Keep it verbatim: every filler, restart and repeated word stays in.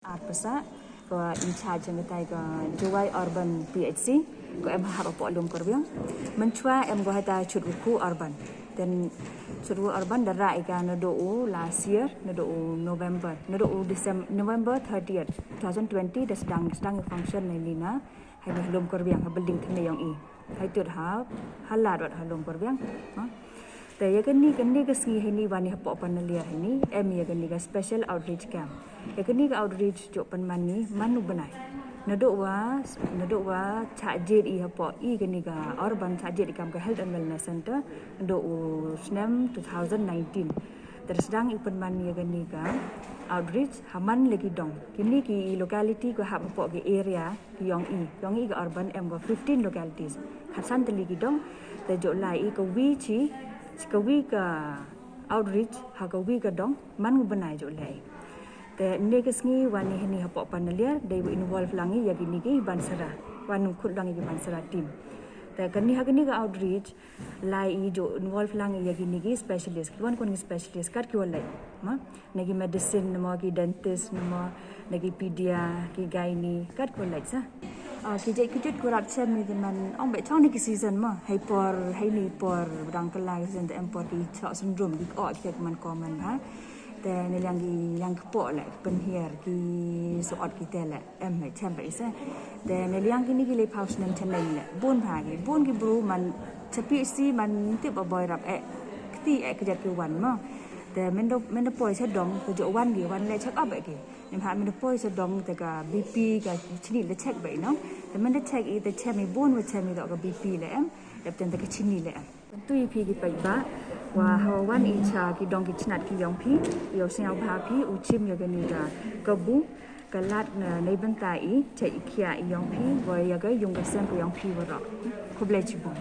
Ar pasa, ko in charge yong katai ka Jowai Urban P H C, ko em hap hapoh Lum Karbiang. Mynchwa em ko hata Chutwakhu Urban. Then Chutwakhu Urban da rah i ka naduh u last year, naduh u November, naduh u December, November thirtieth, two thousand twenty, da sdang, sdang i function na ini na, ha ini ha Lum Karbiang, ha building thymme yong i. Hei tut ha, ha lad wat ha Lum Karbiang. Ha? Te ya kani, kani ka sngi heini wa ni hapoh Panaliar heini, em ya kani ka special outreach camp. Ya kani ka outreach jooh pynman i man u bnai. Naduh wa, naduh wa chah jied i hapoh i kani ka urban, chah jied i kam ka Health and Wellness Center, naduh u snem two thousand nineteen. Te da sdang i pynman ya kani ka outreach ha man le ki dong. Kini ki locality ko hap hapoh ki area yong i, yong i ka urban em wa fifteen localities. Khatsan tylli ki dong, te jooh lai i ka wi chi, ka wi ka outreach, ha ka wi ka dong, man u bnai jooh lai. Te ynne ka sngi wa ni heini hapoh Panaliar, da i wa involve lang i ya kini ki Bansara, wa nongkhut lang i ki Bansara team. Te kani ha kani ka outreach, lai i jooh involve lang i ya kini ki specialist, ki wan kwon ki specialist, kat ki wa lait, ma? Na ki medicine, namo ki dentist, namo, na ki pedia, ki gynae, kat ko lait sa. Ah, ki jait ki jut ko rap chem i te man, ong beit chong ni ki season mo, hei por, heini por, dang kylla ki season te em por ki throat syndrome, ki o ki man common ha. Te ne liang ki, liang ki poh le, pynhiar, ki soot ki te le. Em hei chem bha i se. Te ne liang kini ki le phaw snem chem le. Bun bha ki, bun ki bru man chapi si man tip a boi rap e. Kti e kjat ki wan mo. Te mynda, mynda poi cha dong, te jooh wan ki, wan le check up e ki. Ym ha mynda poi cha dong, te ka B P, ka chini le check bha i no. Te mynda check i, te chem i bun wa chem i toh ka B P le em. Dep ten te ka chini le em. Kyntu i phi ki paidbah, wa hawa wan i cha ki dong ki chnat ki yong phi, yow sñiawbha phi u chim ya kani ka kabu, ka lad na neibynta i cha i khiah i yong phi, wa ya ka yung ka sem ka yong phi waroh. Khublei chibun.